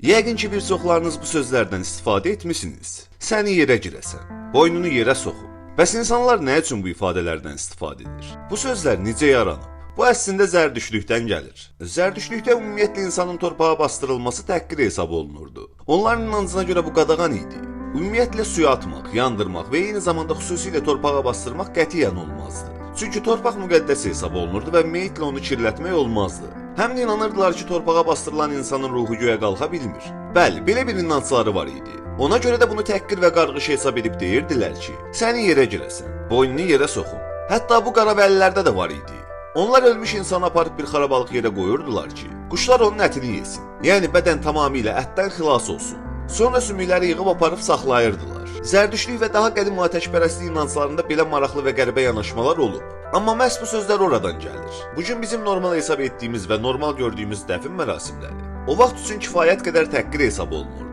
Yəqin ki, bir çoxlarınız bu sözlərdən istifadə etmisiniz. Səni yerə girəsən, boynunu yerə soxub. Bəs insanlar nə üçün bu ifadələrdən istifadə edir? Bu sözlər necə yaranıb? Bu əslində zərdüştlükdən gəlir. Zərdüştlükdə ümumiyyətlə insanın torpağa bastırılması təhqir hesab olunurdu. Onların inancına görə bu qadağan idi. Ümumiyyətlə suya atmaq, yandırmaq və eyni zamanda xüsusilə torpağa bastırmaq qətiyyən olmazdı. Çünki torpaq müqəddəs hesab olunurdu və meyitlə onu kirlətmək olmazdı. Həm də inanırdılar ki, torpağa bastırılan insanın ruhu göyə qalxa bilmir. Bəli, belə bir inancları var idi. Ona görə də bunu təhqir və qarğış hesab edib deyirdilər ki, səni yerə girəsən, boynunu yerə soxum. Hətta bu Qaravəllilərdə də var idi. Onlar ölmüş insanı aparıb bir xarabalıq yerə qoyurdular ki, quşlar onun ətini yesin. Yəni bədən tamamilə ətdən xilas olsun. Sonra sümükləri yığıb aparıb saxlayırdılar. Zərdüştlük və daha qədim atəşpərəstlik inanclarında belə maraqlı və qəribə yanaşmalar olub. Amma məhz bu sözlər oradan gəlir. Bu gün bizim normal hesab etdiyimiz və normal gördüyümüz dəfn mərasimləri o vaxt üçün kifayət qədər təhqir hesab olunurdu.